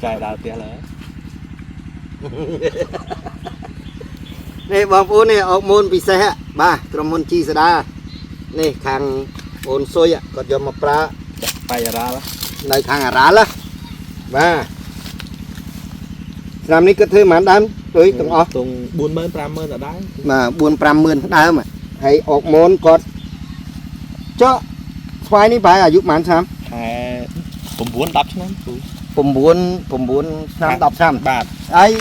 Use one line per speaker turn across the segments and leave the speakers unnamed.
ចែកដល់ផ្ទះឡើយ
នេះបងប្អូននេះអុកមូនពិសេសហ៎បាទក្រុមហ៊ុនជីសដានេះខាងអូនស៊ុយគាត់យកមកប្រើ
ចាក់បាយរ៉ាល់
នៅខាងអារ៉ាល់ណាបាទឆ្នាំនេះគាត់ធ្វើប៉ុន្មានដើមដូចទាំងអស់
ទង40000 50000ដដែល
បាទ4 50000ដើមហើយអុកមូនគាត់ចុះស្វាយនេះប្រហែលអាយុប៉ុន្មានឆ្នាំ
ខែ9 10ឆ្នាំគ្រូ
9 9ឆ្នាំ10ឆ្នាំ
បាទ
ហើយ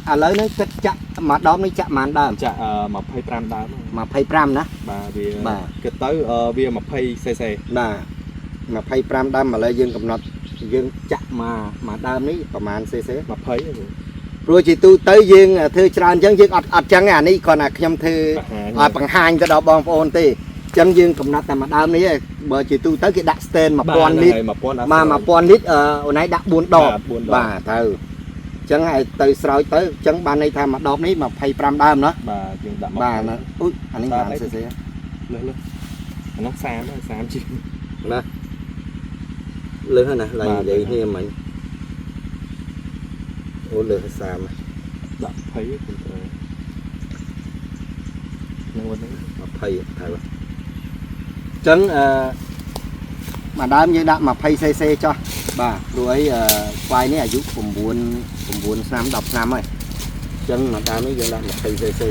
ឥឡូវនេះគិតចាក់មួយដបនេះចាក់ប៉ុន្មានដើម
ចាក់25ដើម
25ណា
បាទវា
បាទ
គិតទៅវា20 cc
បាទ25ដើមឥឡូវយើងកំណត់យើងចាក់មកមួយដើមនេះប្រហែល cc
20គ្រូ
ព្រោះជាទូទៅយើងធ្វើច្រើនអញ្ចឹងយើងអត់អត់ចឹងទេអានេះគ្រាន់តែខ្ញុំធ្វើ
បង្ហាញ
ឲ្យបង្ហាញទៅដល់បងប្អូនទេអញ្ចឹងយើងកំណត់តែមួយដើមនេះឯងបើជាទូទៅគេដាក់ stand 1000លីត្រ
1000
បាទ1000លីត្រអឺអូនឯងដាក់4ដប
4ដប
បាទត្រូវអញ្ចឹងហើយទៅស្រោចទៅអញ្ចឹងបានន័យថាមួយដបនេះ25ដើមណា
បាទយើងដាក់
បាទណាអ៊ុយអានេះបាន cc
លើសលើសអានោះ30ហើយ30ជាង
ណាលើសណាឡើងនិយាយគ្នាមិញអូលើស30
ដាក់20គ្រូត្រូវនឹងវិញ
20ត្រូវអញ្ចឹងអឺមួយដើមយើងដាក់ 20cc ចុះបាទព្រោះអីអឺស្វាយនេះអាយុ9 9ឆ្នាំ10ឆ្នាំហើយអញ្ចឹងមួយដើមនេះយើងដាក់ 20cc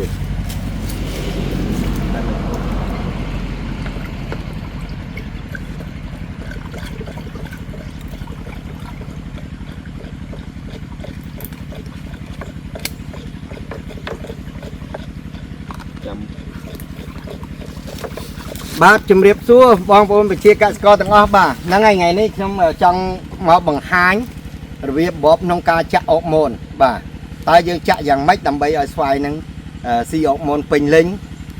ចាំ
បាទជំរាបសួរបងប្អូនប្រជាកសិករទាំងអស់បាទហ្នឹងហើយថ្ងៃនេះខ្ញុំចង់មកបង្ហាញរបៀបរបបក្នុងការចាក់អុកម៉ូនបាទតើយើងចាក់យ៉ាងម៉េចដើម្បីឲ្យស្វាយហ្នឹងស៊ីអុកម៉ូនពេញលេញ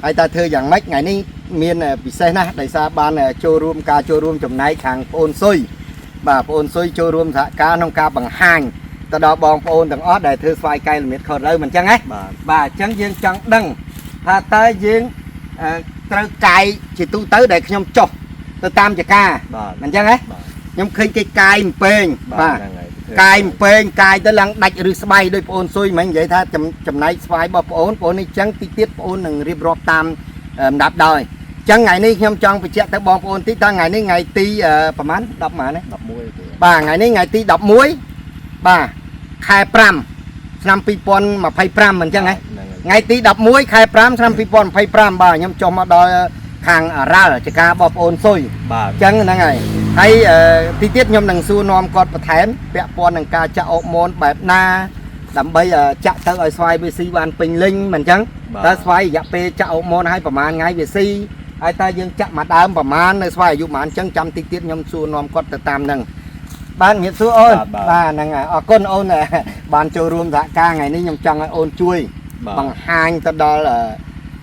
ហើយតើធ្វើយ៉ាងម៉េចថ្ងៃនេះមានពិសេសណាស់ដោយសារបានចូលរួមការចូលរួមចំណែកខាងប្អូនស៊ុយបាទប្អូនស៊ុយចូលរួមសហការក្នុងការបង្ហាញទៅដល់បងប្អូនទាំងអស់ដែលធ្វើស្វាយកែលមៀតខុសត្រូវមិនអញ្ចឹងហ៎
បាទ
បាទអញ្ចឹងយើងចង់ដឹងថាតើយើងអឺត្រូវកាយជាទូទៅដែលខ្ញុំចុះទៅតាមចកា
បាទ
មិនអញ្ចឹងហ៎
បាទ
ខ្ញុំឃើញគេកាយអំពេងបាទ
ហ្នឹងហើយ
កាយអំពេងកាយទៅឡើងដាច់ឬស្បៃដោយប្អូនស៊ុយមិញនិយាយថាចំចំណែកស្វាយរបស់ប្អូនប្អូននេះអញ្ចឹងតិចទៀតប្អូននឹងរៀបរាប់តាមលំដាប់ដោយអញ្ចឹងថ្ងៃនេះខ្ញុំចង់បញ្ជាក់ទៅបងប្អូនតិចថាថ្ងៃនេះថ្ងៃទីប្រហែល10ប្រហែលណា
11គ្រូ
បាទថ្ងៃនេះថ្ងៃទី11បាទខែ5ឆ្នាំ2025មិនអញ្ចឹងហ៎
ហ្នឹងហើយ
ថ្ងៃទី11ខែ5ឆ្នាំ2025បាទខ្ញុំចុះមកដល់ខាងអារ៉ាល់ចការបងប្អូនស៊ុយ
បាទ
អញ្ចឹងហ្នឹងហើយហើយអឺទីទៀតខ្ញុំនឹងសួរនាំគាត់បន្ថែមពាក់ព័ន្ធនឹងការចាក់អុកម៉ូនបែបណាដើម្បីចាក់ទៅឲ្យស្វាយវាស៊ីបានពេញលេញមិនអញ្ចឹងតើស្វាយរយៈពេលចាក់អុកម៉ូនឲ្យប្រហែលថ្ងៃវាស៊ីហើយតើយើងចាក់មួយដើមប្រហែលនៅស្វាយអាយុប្រហែលអញ្ចឹងចាំតិចទៀតខ្ញុំសួរនាំគាត់ទៅតាមហ្នឹងបាទជំរាបសួរអូនបាទហ្នឹងហើយអរគុណអូនបានចូលរួមសហការថ្ងៃនេះខ្ញុំចង់ឲ្យអូនជួយ
បាទ
បង្ហាញទៅដល់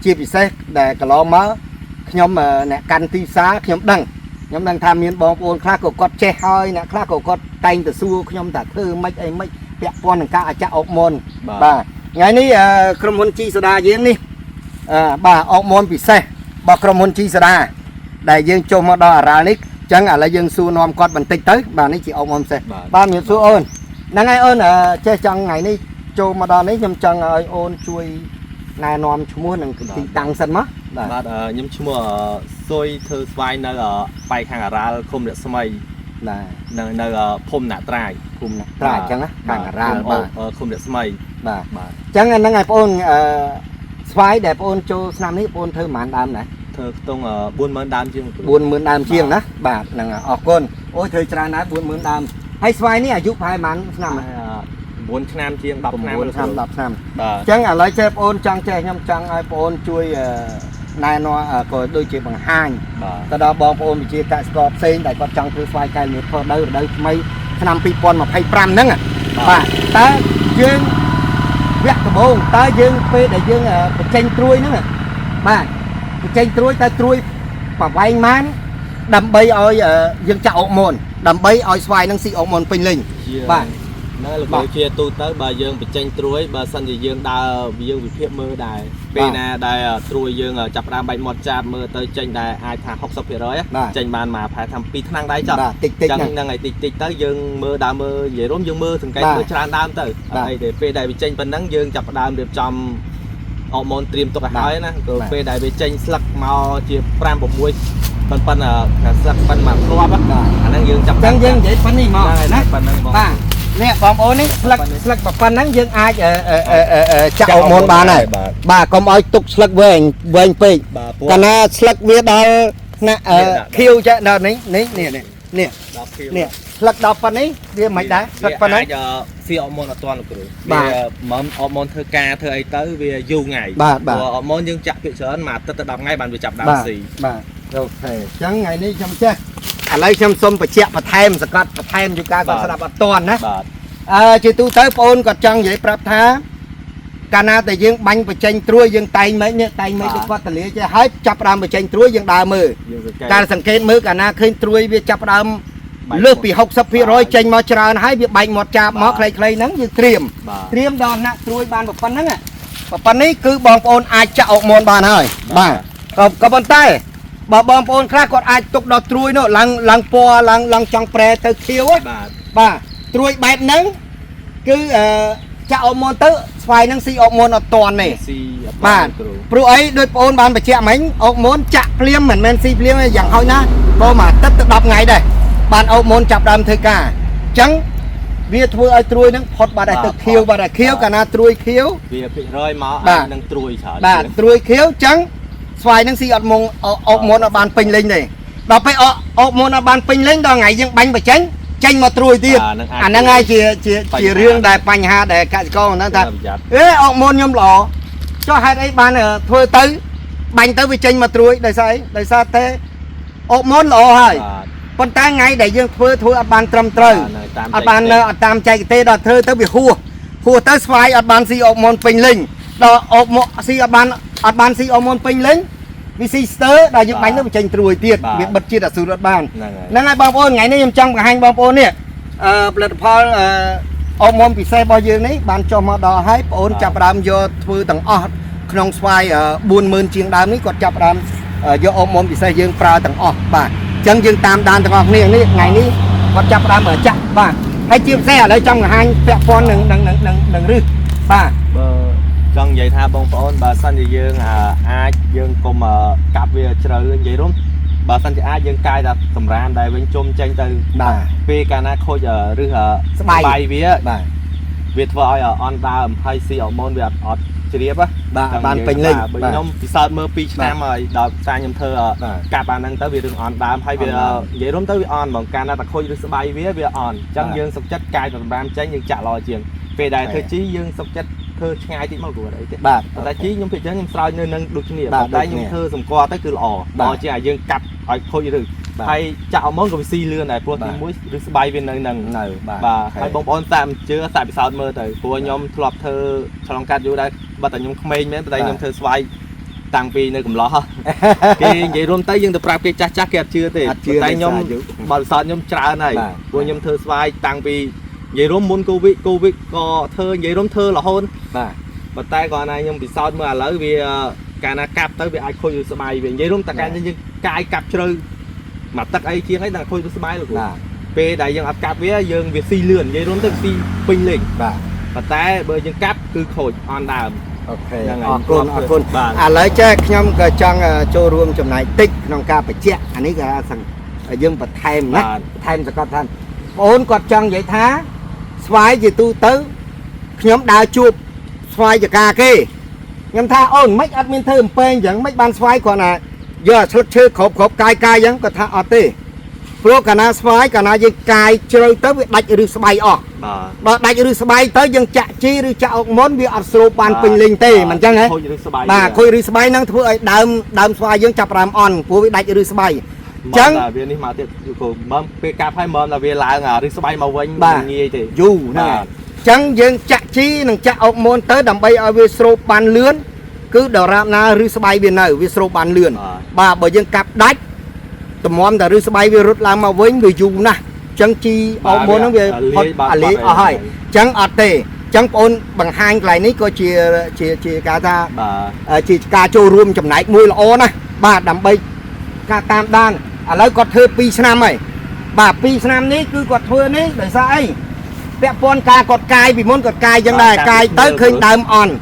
ជាពិសេសដែលកន្លងមកខ្ញុំអ្នកកាន់ទីផ្សារខ្ញុំដឹងខ្ញុំដឹងថាមានបងប្អូនខ្លះក៏គាត់ចេះហើយអ្នកខ្លះក៏គាត់តែងទៅសួរខ្ញុំថាធ្វើម៉េចអីម៉េចពាក់ព័ន្ធនឹងការអាចាក់អុកមុនបាទថ្ងៃនេះក្រុមហ៊ុនជីសូដាយើងនេះបាទអុកមុនពិសេសរបស់ក្រុមហ៊ុនជីសូដាដែលយើងចុះមកដល់អារ៉ាល់នេះអញ្ចឹងឥឡូវយើងសួរនាំគាត់បន្តិចទៅបាទនេះជាអុកមុនពិសេសបាទមានសួរអូនហ្នឹងហើយអូនចេះចង់ថ្ងៃនេះចូលមកដល់នេះខ្ញុំចង់ឲ្យអូនជួយណែនាំឈ្មោះនិងទីតាំងសិនមកបាទ
បាទខ្ញុំឈ្មោះស៊ុយធ្វើស្វាយនៅប៉ែកខាងអារ៉ាល់ឃុំរស្មី
បាទ
នៅនៅភូមិណាក់ត្រាយ
ភូមិណាត្រាយអញ្ចឹងណាខាងអារ៉ាល់បាទ
ឃុំរស្មី
បាទ
បាទ
អញ្ចឹងហ្នឹងហើយបងអូនអឺស្វាយដែលបងអូនចូលឆ្នាំនេះបងអូនធ្វើប្រហែលដើមណា
ធ្វើខ្ទង់40000ដើមជាង
40000ដើមជាងណាបាទហ្នឹងហើយអរគុណអូយធ្វើច្រើនណាស់40000ដើមហើយស្វាយនេះអាយុប្រហែលប៉ុន្មានឆ្នាំហ៎
9ឆ្នាំជាង10ឆ្នាំ
9ឆ្នាំ10ឆ្នាំ
បាទ
អញ្ចឹងឥឡូវចេះបងអូនចង់ចេះខ្ញុំចង់ឲ្យបងអូនជួយណែនាំក៏ដូចជាបង្ហាញ
បាទ
ទៅដល់បងប្អូនវិជាកសិករផ្សេងដែលគាត់ចង់ធ្វើស្វាយកែលមៀតខុសដៅរដូវថ្មីឆ្នាំ2025ហ្នឹងបាទតើយើងវគ្គដំបូងតើយើងពេលដែលយើងបញ្ចេញត្រួយហ្នឹងបាទបញ្ចេញត្រួយតើត្រួយប្រវែងម៉ានដើម្បីឲ្យយើងចាក់អុកម៉ូនដើម្បីឲ្យស្វាយហ្នឹងស៊ីអុកម៉ូនពេញលេញ
ជា
បាទ
ហ្នឹងលោកគ្រូជាទូទៅបើយើងបញ្ចេញត្រួយបើសិនជាយើងដើរយើងវិភាគមើលដែរពេលណាដែលត្រួយយើងចាប់ផ្ដើមបែកមាត់ចាប់មើលទៅចេញដែរអាចថា60%ចេញបានមកប្រហែលថា2ថ្នាំងដែរចុះ
បាទតិចតិច
ចឹង
ហ្នឹង
ហ្នឹងហើយតិចតិចទៅយើងមើលដើមមើលនិយាយរួមយើងមើលសង្កេត
បាទ
មើលច្រើនដើមទៅអ
បាទ
ត់អីទេពេលដែលវាចេញប៉ុណ្ណឹងយើងចាប់ផ្ដើមរៀបចំអរម៉ូនត្រៀមទុកឲ្យហើយណាក៏
បាទ
ពេលដែលវាចេញស្លឹកមកជា5 6ប៉ុនប៉ុនអាស្លឹកប៉ុនមកគ្រាប់
បាទ
អាហ្នឹងយើងចាប់
អញ្ចឹងយើងនិយាយប៉ុណ្នេះមក
ហ្នឹងហើយ
ណា
ប៉ុណ្ណឹងបង
បាទនេះបងប្អូននេះស្លឹកស្លឹកប៉ុណ្ណឹងយើងអាចអឺអឺអឺអឺអឺចាក់អរម៉ូនបានហើយ
បាទ
បាទកុំឲ្យទុកស្លឹកវែងវែងពេក
បាទពួក
កាលណាស្លឹកវាដល់ថ្នាក់អឺ
នេះដាក់
ខៀវចេះដល់នេះនេះនេះនេះនេះ
ដល់ខៀវ
នេះស្លឹកដល់ប៉ុណ្នេះវាមិនដែរស្លឹកប៉ុណ្ណឹង
វាអាចស៊ីអរម៉ូនអត់ទាន់លោកគ្រូ
បាទ
វាមិនអរម៉ូនធ្វើការធ្វើអីទៅវាយូរថ្ងៃ
បាទបាទ
ព្រោះអរម៉ូនយើងចាក់ភាគច្រើនមួយអាទិត្យទៅ10ថ្ងៃបានវាចាប់ដើម
បាទ
ស៊ី
បាទ OK អញ្ចឹងថ្ងៃនេះខ្ញុំចេះឥឡូវខ្ញុំសូមបញ្ជាក់បន្ថែមសង្កត់បន្ថែមយូកាគាត់ស្ដាប់អត់ទាន់ណា
បាទ
អឺជាទូទៅបងអូនគាត់ចង់និយាយប្រាប់ថាកាលណាតែយើងបាញ់បញ្ចេញត្រួយយើងតែងមិននេះតែងមិនដូចគាត់តលាចេះហើយចាប់ផ្ដើមបញ្ចេញត្រួយយើងដើរមើល
យើងសង្កេត
ការសង្កេតមើលកាលណាឃើញត្រួយវាចាប់ផ្ដើម
បែក
លើសពី60%ចេញមកច្រើនហើយវាបែកមាត់ចាបមក
បាទ
ខ្លីៗហ្នឹងយើងត្រៀម
បាទ
ត្រៀមដល់ណាក់ត្រួយបានប៉ុណ្្នឹងប៉ុណ្នេះគឺបងប្អូនអាចចាក់អុកមនបានហើយបាទក៏ប៉ុន្តែបើបងប្អូនខ្លះគាត់អាចទុកដល់ត្រួយនោះឡើងឡើងពណ៌ឡើងឡើងចង់ប្រែទៅខៀវហ៎
បាទ
បាទត្រួយបែបហ្នឹងគឺអឺចាក់អុកមនទៅស្វាយហ្នឹងស៊ីអុកមនអត់តាន់ទេ
ស៊ីអត់
បាទ
គ្រូ
ព្រោះអីដូចបងប្អូនបានបញ្ជាក់មិញអុកមនចាក់ភ្លាមមិនមែនស៊ីភ្លាមទេយ៉ាងហោចណាស់ក៏មួយអាទិត្យទៅ10ថ្ងៃដែរបានអុកមនចាប់ដើមធ្វើការអញ្ចឹងវាធ្វើឲ្យត្រួយហ្នឹងផុតបាត់ហើយទៅខៀវបាត់ហើយខៀវកាលណាត្រួយខៀវ
វាភាគរយមក
បាទ
អាចនឹងត្រួយច្រើន
បាទត្រួយខៀវអញ្ចឹងស្វាយហ្នឹងស៊ីអត់មុងអុកមនអត់បានពេញលេញទេដល់ពេលអុកមនអត់បានពេញលេញដល់ថ្ងៃយើងបាញ់បញ្ចេញចេញមកត្រួយទៀត
បាទនឹងអាច
អាហ្នឹងហើយជាជា
បញ្ហា
ជារឿងដែលបញ្ហាដែលកសិករហ្នឹងថា
ប្រយ័ត្ន
អេអុកមនខ្ញុំល្អចុះហេតុអីបានធ្វើទៅបាញ់ទៅវាចេញមកត្រួយដោយសារអីដោយសារតែអុកមនល្អហើយ
បាទ
ប៉ុន្តែថ្ងៃដែលយើងធ្វើធ្វើអត់បានត្រឹមត្រូវ
បាទនៅតាម
អត់បាននៅអត់តាមចែកទេសដល់ធ្វើទៅវាហួសហួសទៅស្វាយអត់បានស៊ីអុកមនពេញលេញដល់អុកមកស៊ីអត់បានអត់បានស៊ីអុកមនពេញលេញវាស៊ីស្ទើរដល់យើងបាញ់ទៅវាចេញត្រួយទៀតវាបិទជាតិអសុរអត់បាន
ហ្នឹងហើយ
ហ្នឹងហើយបងប្អូនថ្ងៃនេះខ្ញុំចង់បង្ហាញបងប្អូននេះអឺផលិតផលអឺអរម៉ូនពិសេសរបស់យើងនេះបានចុះមកដល់ហើយបងប្អូនចាប់ផ្ដើមយកធ្វើទាំងអស់ក្នុងស្វាយ40000ជាងដើមនេះគាត់ចាប់ផ្ដើមយកអរម៉ូនពិសេសយើងប្រើទាំងអស់បាទអញ្ចឹងយើងតាមដានទាំងអស់គ្នានេះថ្ងៃនេះគាត់ចាប់ផ្ដើមចាក់បាទហើយជាពិសេសឥឡូវចង់បង្ហាញពាក់ព័ន្ធនឹងនឹងនឹងនឹងរឹសបាទ
បើចង់និយាយថាបងប្អូនបើសិនជាយើងអាចយើងកុំកាប់វាជ្រៅនិយាយរួមបើសិនជាអាចយើងកាយតែសម្រាមដែលវិញជុំចេញទៅ
បាទ
ពេលកាលណាខូចឬ
ស្បៃ
វា
បាទ
វាធ្វើឲ្យអន់ដើមហើយស៊ីអរម៉ូនវាអត់អត់ជ្រាបណា
បាទបានពេញលេញ
បើខ្ញុំពិសោធន៍មើល2ឆ្នាំហើយដល់ផ្សារខ្ញុំធ្វើ
បាទ
កាប់អាហ្នឹងទៅវារឿងអន់ដើមហើយវា
អន់ដើម
និយាយរួមទៅវាអន់ហ្មងកាលណាតែខូចឬស្បៃវាវាអន់អញ្ចឹង
បាទ
យើងសុខចិត្តកាយទៅសម្រាមចេញយើងចាក់ល្អជាងពេលដែល
បាទ
ធ្វើជីយើងសុខចិត្តធ្វើឆ្ងាយតិចមកព្រោះអត់អីទេ
បាទ
ប៉ុន្តែជីខ្ញុំភាគច្រើនខ្ញុំស្រោចនៅនឹងដូចគ្នា
បាទ
ប៉ុន្តែខ្ញុំ
ដូចគ្នា
ធ្វើសម្គាល់ទៅគឺល្អ
បាទ
ល្អជាងឲ្យយើងកាប់ឲ្យខូចឬ
បាទ
ហើយចាក់អរម៉ូនក៏វាស៊ីលឿនដែរព្រោះ
បាទ
ទីមួយឬស្បៃវានៅនឹង
នៅបាទ
បាទហើយបងប្អូនសាកមិនជឿសាកពិសោធន៍មើលទៅព្រោះខ្ញុំធ្លាប់ធ្វើឆ្លងកាត់យូរដែរបើតែខ្ញុំក្មេងមែនប៉ុន្តែខ្ញុំធ្វើស្វាយតាំងពីនៅកំឡោះហ៎ គេនិយាយរួមទៅយើងទៅប្រាប់គេចាស់ចាស់គេអត់ជឿទេ
អត់ជឿ
ប៉ុន្តែខ្ញុំ
ទេសាអាយុ
បទពិសោធន៍ខ្ញុំច្រើនហើយ
បាទ
ព្រោះខ្ញុំធ្វើស្វាយតាំងពីនិយាយរួមមុនកូវីដកូវីដក៏ធ្វើនិយាយរួមធ្វើរហូត
បាទ
ប៉ុន្តែគាត់ណាខ្ញុំពិសោធន៍មើលឥឡូវវាកាលណាកាប់ទៅវាអាចខូចឬស្បែកវានិយាយរួមតែកាលយើងកាយកាប់ជ្រៅមកទឹកអីជាងអីដល់ខូចឬស្បែកលោកគ្រូ
បាទ
ពេលដែលយើងអត់កាប់វាយើងវាស៊ីលឿននិយាយរួមទៅស៊ីពេញលេញ
បាទ
ប៉ុន្តែបើយើងកាប់គឺខូចអន់ដើម
OK
ហ្នឹងហើយ
អរគុណអរគុណ
បាទ
ឥឡូវចេះខ្ញុំក៏ចង់ចូលរួមចំណែកតិចក្នុងការបញ្ជាក់អានេះគេថាសង្យើងបន្ថែមណា
បាទ
បន្ថែមសកត់ថាបងអូនគាត់ចង់និយាយថាស្វាយជាទូទៅខ្ញុំដើរជួបស្វាយចកាគេខ្ញុំថាអូនមិនអត់មានធ្វើអំពែងអញ្ចឹងមិនបានស្វាយគ្រាន់តែយកអាស្លឹកឈើគ្រប់គ្រប់កាយកាយអញ្ចឹងគាត់ថាអត់ទេព្រោះកាលណាស្វាយកាលណាយើងកាយជ្រៅទៅវាដាច់ឬស្បៃអស់
បាទ
បើដាច់ឬស្បៃទៅយើងចាក់ជីឬចាក់អុកមុនវាអត់ស្រូបបានពេញលេញទេមិនអញ្ចឹងហ៎
ខូចឬស្បែក
បាទខូចឬស្បៃហ្នឹងធ្វើឲ្យដើមដើមស្វាយយើងចាប់ផ្ដើមអន់ព្រោះវាដាច់ឬស្បៃអញ្ចឹង
តែវានេះមកទៀតគ្រូមើលពេលកាប់ហើយមើលតែវាឡើងអាឬស្បែកមកវិញ
បាទ
មិនងាយទេ
យូរហ្នឹង
បាទ
ហើយអញ្ចឹងយើងចាក់ជីនិងចាក់អុកមុនទៅដើម្បីឲ្យវាស្រូបបានលឿនគឺដរាបណាឬស្បៃវានៅវាស្រូបបានលឿន
បាទ
បាទបើយើងកាប់ដាច់តម្រាំតែឬស្បៃវារត់ឡើងមកវិញវាយូរណាស់អញ្ចឹងជីអុកមុនហ្នឹងវាផុតអាលីអស់ហើយ ចឹងអត់ទេចឹងបងអូនបង្ហាញកន្លែងនេះក៏ជាជាជាការថា
បាទ
ជាការចូលរួមចំណែកមួយល្អណាស់បាទដើម្បីការតាមដានឥឡូវគាត់ធ្វើ2ឆ្នាំហើយបាទ2ឆ្នាំនេះគឺគាត់ធ្វើនេះដោយសារអីពាក់ព័ន្ធការគាត់កាយពីមុនគាត់កាយចឹងដែរកាយទៅឃើញដើមអន់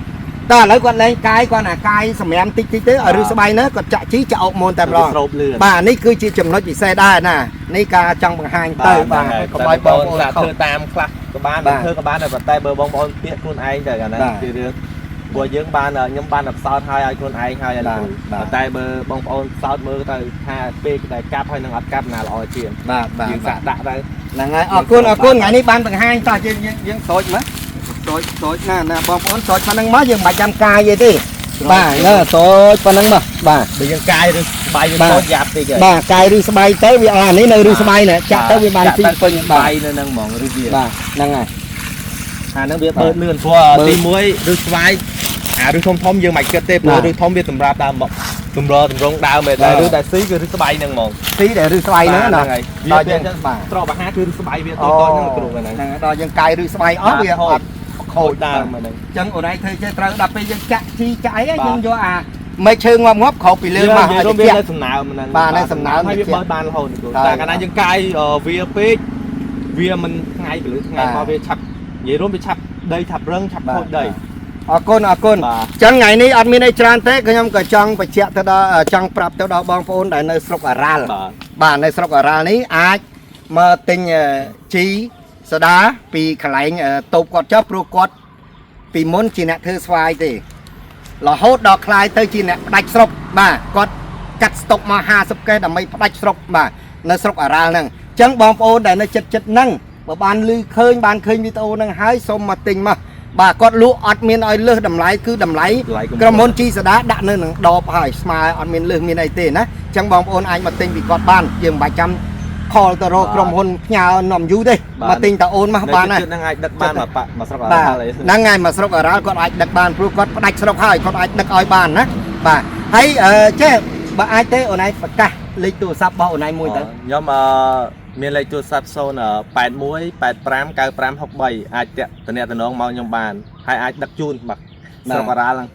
តើឥឡូវគាត់លែងកាយគាត់អាកាយសម្រាមតិចតិចទៅឲ្យឬស្បៃនៅគាត់ចាក់ជីចាក់អុកម៉ូនតែម្ដង
ស្រូបលឿន
បាទនេះគឺជាចំណុចពិសេសដែរណានេះការចង់បង្ហាញទៅបាទកុំឲ្យបងប្អូនខុស
ធ្វើតាមខ្លះក៏បាន
បាទ
ធ្វើក៏បានដែរប៉ុន្តែបើបងប្អូនពាក្យខ្លួនឯងទៅអាហ្នឹង
បាទ
ជារឿងព្រោះយើងបានខ្ញុំបានតែផ្សោតហើយឲ្យខ្លួនឯងហើយ
បាទ
ឲ្យ
បាទ
ប៉ុន្តែបើបងប្អូនផ្សោតមើលទៅថាពេលដែលកាប់ហើយនឹងអត់កាប់ណាល្អជាង
បាទបាទ
យើងសាកដាក់ទៅ
ហ្នឹងហើយអរគុណអរគុណថ្ងៃនេះបានបង្ហាញតោះយើងយើងយើងស្រោចមើលស្រោចស្រោចណាណាបងប្អូនស្រោចប៉ុណ្្នឹងមកយើងមិនបាច់ចាំកាយអីទេបាទណាស្រោចប៉ុណ្្នឹងមកបាទ
បើយើងកាយឬស្បៃវា
បាទ
តូចយ៉ាប់តិចហើយ
បាទកាយឬស្បៃទៅវាអស់អានេះនៅឬស្បៃណាចាក់ទៅវាបាន
ចាក់
ជីពេញ
បា
បាទ
យនៅហ្នឹងហ្មងឬវា
បាទហ្នឹងហើយ
អាហ្នឹងវាបើលឿនព្រោះ
បើ
ទី1ឬស្វាយអាឬធំធំយើងមិនគិតទេព្រោះ
បាទ
ឬធំវាសម្រាប់ដើមមកសម្រតម្រងដើមឯតែ
បាទ
ឬតែស៊ីគឺឬស្បៃហ្នឹងហ្មង
ស៊ីដែលឬស្បៃហ្នឹងណា
ហើយ
ដល់
វា
យើងបាទ
ទ្របអាហារគឺឬស្បៃវាតូចៗហ្នឹងគ្រូហ្នឹង
ហ្នឹងហើយដល់យើងកាយឬស្បៃអស់វាអត់ខូច
ដើ
ដើម
មហ្នឹង
អញ្ចឹងអូនឯងធ្វើចេះត្រូវដល់ពេលយើងចាក់ជីចាក់អី
បាទ
យើងយកអាមែកឈើងាប់ងាប់ក្រោបពីលើមក
និយាយ
ឲ្យត្រជាក់
រួមវានៅសំណើមហ្នឹង
បាទនៅសំណើម
ហើយ
ត្រជាក់
វាបើបានរហូតគ្រូ
ហើយ
តែកាលណាយើងកាយវាពេកវាមិនថ្ងៃពលឺថ្ងៃ
បាទ
មកវាឆាប់និយាយរួមវាឆាប់ដីឆាប់រឹងឆាប់ខូចដី
អរគុណអរគុណ
បាទ
ចឹងថ្ងៃនេះអត់មានអីច្រើនទេខ្ញុំក៏ចង់បញ្ជាក់ទៅដល់ចង់ប្រាប់ទៅដល់បងប្អូនដែលនៅស្រុកអារ៉ាល់
បាទ
បាទនៅស្រុកអារ៉ាល់នេះអាចមកទិញជីសូដាពីកន្លែងតូបគាត់ចុះព្រោះគាត់ពីមុនជាអ្នកធ្វើស្វាយទេរហូតដល់ក្លាយទៅជាអ្នកផ្ដាច់ស្រុកបាទគាត់កាត់ស្តុកមក50កេសដើម្បីផ្ដាច់ស្រុកបាទនៅស្រុកអារ៉ាល់ហ្នឹងអញ្ចឹងបងប្អូនដែលនៅចិត្តចិត្តហ្នឹងបើបានឮឃើញបានឃើញវីដេអូហ្នឹងហើយសូមមកទិញមកបាទគាត់លក់អត់មានឲ្យលើសតម្លៃគឺតម្លៃ
តម្លៃកំពុង
ក្រុមហ៊ុនជីសូដាដាក់នៅនឹងដបហើយស្មើអត់មានលើសមានអីទេណាអញ្ចឹងបងប្អូនអាចមកទិញពីគាត់បានយើងមិនបាច់ចាំខលទៅរកក្រុមហ៊ុនផ្ញើនាំយូរទេ
បាទ
មកទិញតាអូនមកបានហើយ
នៅជិតៗហ្នឹងអាចដឹកបានមកប៉មកស្រុកអា
បាទ
រ៉ាល់អី
ហ្នឹងហើយមកស្រុកអារ៉ាល់គាត់អាចដឹកបានព្រោះគាត់ផ្ដាច់ស្រុកហើយគាត់អាចដឹកឲ្យបានណាបាទហើយចេះបើអាចទេអូនឯងប្រកាសលេខទូរស័ព្ទរបស់អូនឯងមួយទៅ
ខ្ញុំមានលេខទូរស័ព្ទ0 81 85 95 63អាចតាក់តំណតំណងមកខ្ញុំបានហើយអាចដឹកជូនបាទស្រុកអារ៉ាល់ហ្នឹង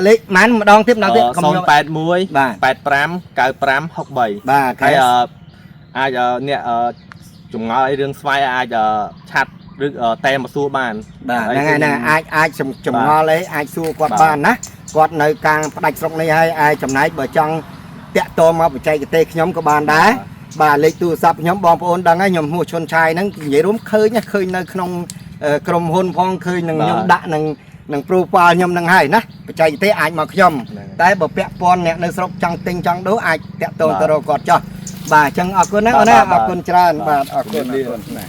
លេខម៉ានម្ដងទៀតម្ដងទៀតកុំយក
081
បាទ
85 95 63
បាទ
ហើយអាចអ្នកចម្ងល់អីរឿងស្វ័យអាចឆាត់ឬតែមកសួរបាន
បាទហ្នឹងហើយណាអាចអាចចម្ងល់អីអាចសួរគាត់បានណាគាត់នៅកាងផ្ដាច់ស្រុកនេះហើយអាចចំណែកបើចង់តាក់ទងមកបច្ចេកទេសខ្ញុំក៏បានដែរបាទលេខទូរស័ព្ទខ្ញុំបងប្អូនដឹងហើយខ្ញុំឈ្មោះឈុនឆាយហ្នឹងនិយាយរួមឃើញណាឃើញនៅក្នុងក្រុមហ៊ុនផងឃើញនឹងខ្ញុំដាក់នឹងនឹង profile ខ្ញុំនឹងហើយណាបច្ចេកទេសអាចមកខ្ញុំ
ហ្នឹង
តែបើពាក់ព័ន្ធអ្នកនៅស្រុកចង់ទិញចង់ដូរអាចតាក់ទងទៅរកគាត់ចុះបាទអញ្ចឹងអរគុណណាអូនណាអរគុណច្រើនបាទអរគុណអរគុណណា